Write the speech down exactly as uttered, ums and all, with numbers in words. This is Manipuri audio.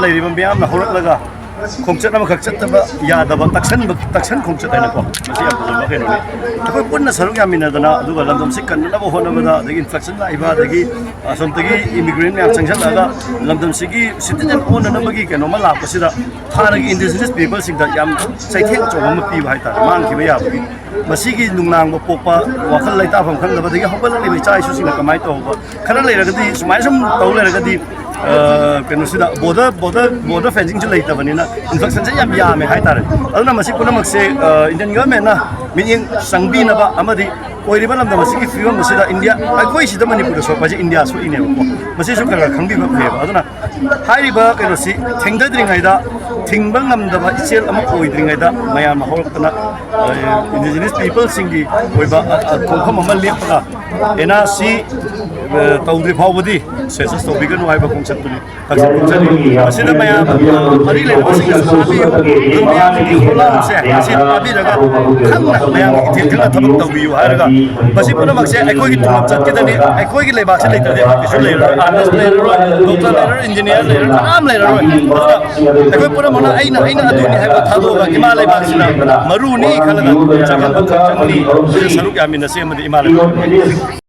ꯂꯩꯔꯤꯕ ꯃꯤꯌꯥꯝꯅ ꯍꯧꯔꯛꯂꯒ ꯈꯣꯡꯆꯠ ꯑꯃꯈꯛ ꯆꯠꯇꯕ ꯌꯥꯗꯕ ꯇꯛꯁꯟꯕ, ꯇꯛꯁꯟ ꯈꯣꯡꯆꯠ ꯍꯥꯏꯅꯀꯣ, ꯃꯁꯤ ꯌꯥꯝ ꯐꯖꯕ ꯀꯩꯅꯣꯅꯤ꯫ ꯑꯩꯈꯣꯏ ꯄꯨꯟꯅ ꯁꯔꯨꯛ ꯌꯥꯃꯤꯟꯅꯗꯅ, ꯑꯗꯨꯒ ꯂꯝꯗꯝꯁꯤ ꯀꯟꯅꯅꯕ ꯍꯣꯠꯅꯕꯗ, ꯑꯗꯒꯤ ꯏꯟꯐ꯭ꯂꯛꯁꯟ ꯂꯥꯛꯏꯕ, ꯑꯗꯒꯤ ꯑꯁꯣꯝꯗꯒꯤ ꯏꯃꯤꯒ꯭ꯔꯦꯟ ꯃꯌꯥꯝ ꯆꯪꯁꯤꯜꯂꯛꯑꯒ ꯂꯝꯗꯝꯁꯤꯒꯤ ꯁꯤꯇꯤꯖꯟ ꯑꯣꯟꯅꯅꯕꯒꯤ ꯀꯩꯅꯣꯝꯃ ꯂꯥꯛꯄꯁꯤꯗ ꯍꯥꯟꯅꯒꯤ ꯏꯟꯗꯤꯖꯤꯅꯁ ꯄꯤꯄꯜꯁꯤꯡꯗ ꯌꯥꯝ ꯆꯩꯊꯦꯡ ꯑꯆꯧꯕ ꯑꯃ ꯄꯤꯕ ꯍꯥꯏꯇꯥꯔꯦ, ꯃꯥꯡꯈꯤꯕ ꯌꯥꯕꯒꯤ꯫ ꯃꯁꯤꯒꯤ ꯅꯨꯡꯅꯥꯡꯕ ꯄꯣꯛꯄ, ꯋꯥꯈꯜ ꯂꯩꯇꯥꯐꯝ ꯈꯪꯗꯕꯗꯒꯤ ꯍꯧꯒꯠꯂꯛꯂꯤꯕ ꯏꯆꯥ ꯏꯁꯨꯁꯤꯡꯅ ꯀꯃꯥꯏꯅ ꯇꯧꯕ? ꯈꯔ ꯂꯩꯔꯒꯗꯤ, ꯁꯨꯃꯥꯏꯅ ꯁꯨꯝ ꯇꯧ ꯂꯩꯔꯒꯗꯤ, ꯑ, ꯀꯩꯅꯣꯁꯤꯗ ꯕꯣꯔꯗꯔ, ꯕꯣꯔꯗꯔ, ꯕꯣꯔꯗꯔ ꯐꯦꯟꯁꯤꯡꯁꯨ ꯂꯩꯇꯕꯅꯤꯅ ꯏꯟꯐꯦꯛꯁꯟꯁꯦ ꯌꯥꯝ ꯌꯥꯝꯃꯦ ꯍꯥꯏꯇꯥꯔꯦ꯫ ꯑꯗꯨꯅ ꯃꯁꯤ ꯄꯨꯝꯅꯃꯛꯁꯦ, ꯑ, ꯏꯟꯗꯤꯌꯟ ꯒꯚꯔꯟꯃꯦꯟꯠꯅ ꯃꯤꯠꯌꯦꯡ ꯆꯪꯕꯤꯅꯕ ꯑꯃꯗꯤ ꯑꯣꯏꯔꯤꯕ ꯂꯝꯗꯝ ꯑꯁꯤꯒꯤ ꯐꯤꯕꯝ ꯑꯁꯤꯗ ꯏꯟꯗꯤꯌꯥ, ꯑꯩꯈꯣꯏ ꯁꯤꯗ ꯃꯅꯤꯄꯨꯔꯗ ꯁꯣꯛꯄ ꯍꯥꯏꯁꯦ ꯏꯟꯗꯤꯌꯥ ꯁꯣꯛꯏꯅꯦꯕꯀꯣ꯫ ꯃꯁꯤꯁꯨ ꯈꯔ ꯈꯔ ꯈꯪꯕꯤꯕ ꯐꯩꯌꯦꯕ꯫ ꯑꯗꯨꯅ ꯍꯥꯏꯔꯤꯕ ꯀꯩꯅꯣꯁꯤ ꯊꯦꯡꯊꯗ꯭ꯔꯤꯉꯩꯗ, ꯊꯤꯡꯕ ꯉꯝꯗꯕ ꯏꯆꯦꯜ ꯑꯃ ꯑꯣꯏꯗ꯭ꯔꯤꯉꯩꯗ ꯃꯌꯥꯝꯅ ꯍꯧꯔꯛꯇꯅ, ꯑ, ꯏꯟꯗꯤꯖꯤꯅꯁ ꯄꯤꯄꯜꯁꯤꯡꯒꯤ ꯑꯣꯏꯕ, ꯑ, ꯑ, ꯈꯣꯡꯐꯝ ꯑꯃ ꯂꯦꯞꯄꯒ ꯑꯦꯟ ꯑꯥꯔ ꯁꯤ, ꯑ, ꯇꯧꯗ꯭ꯔꯤ ꯐꯥꯎꯕꯗꯤ ꯁꯦꯟꯁꯁ ꯇꯧꯕꯤꯒꯅꯨ ꯍꯥꯏꯕ ꯈꯣꯡꯆꯠꯇꯨꯅꯤ꯫ ꯊꯛꯁꯤ ꯈꯣꯡꯆꯠꯅꯤ꯫ ꯃꯁꯤꯗ ꯃꯌꯥꯝ, ꯑ, ꯃꯔꯤ ꯂꯩꯅꯕꯁꯤꯡꯅꯁꯨ ꯇꯥꯕꯤꯌꯨ꯫ ꯑꯗꯨ ꯃꯌꯥꯝꯒꯤ ꯋꯥꯉꯥꯡꯁꯦ ꯑꯁꯤ ꯇꯥꯕꯤꯔꯒ ꯈꯪꯅ ꯃꯌꯥꯝꯒꯤ ꯏꯊꯤꯜ ꯈꯪꯅ ꯊꯕꯛ ꯇꯧꯕꯤꯌꯨ ꯍꯥꯏꯔꯒ, ꯃꯁꯤ ꯄꯨꯝꯅꯃꯛꯁꯦ ꯑꯩꯈꯣꯏꯒꯤ ꯇꯨꯡꯂꯝ ꯆꯠꯈꯤꯗꯅꯤ꯫ ꯑꯩꯈꯣꯏꯒꯤ ꯂꯩꯕꯥꯛꯁꯤ ꯂꯩꯇ꯭ꯔꯗꯤ ꯑꯩꯈꯣꯏ ꯀꯩꯁꯨ ꯂꯩꯔꯔꯣꯏ, ꯑꯥꯔꯇꯤꯁ ꯂꯩꯔꯔꯣꯏ, ꯗꯣꯛꯇꯔ ꯂꯩꯔꯔꯣꯏ, ꯏꯟꯖꯤꯅꯤꯌꯥꯔ ꯂꯩꯔꯔꯣꯏ, ꯀꯅꯥꯝ ꯂꯩꯔꯔꯣꯏ꯫ ꯑꯗꯨꯅ ꯑꯩꯈꯣꯏ ꯄꯨꯝꯅꯃꯛꯅ ꯑꯩꯅ, ꯑꯩꯅ ꯑꯗꯨꯅꯤ ꯍꯥꯏꯕ ꯊꯥꯗꯣꯛꯑꯒ ꯏꯃꯥ ꯂꯩꯕꯥꯛꯁꯤꯅ ꯃꯔꯨꯅꯤ ꯈꯜꯂꯒ ꯆꯪꯁꯤꯟꯕ ꯈꯛꯇꯪꯅꯤ꯫ ꯁꯤꯗ ꯁꯔꯨꯛ ꯌꯥꯃꯤꯟꯅꯁꯤ ꯑꯃꯗꯤ ꯏꯃꯥ ꯂꯩꯕꯥꯛ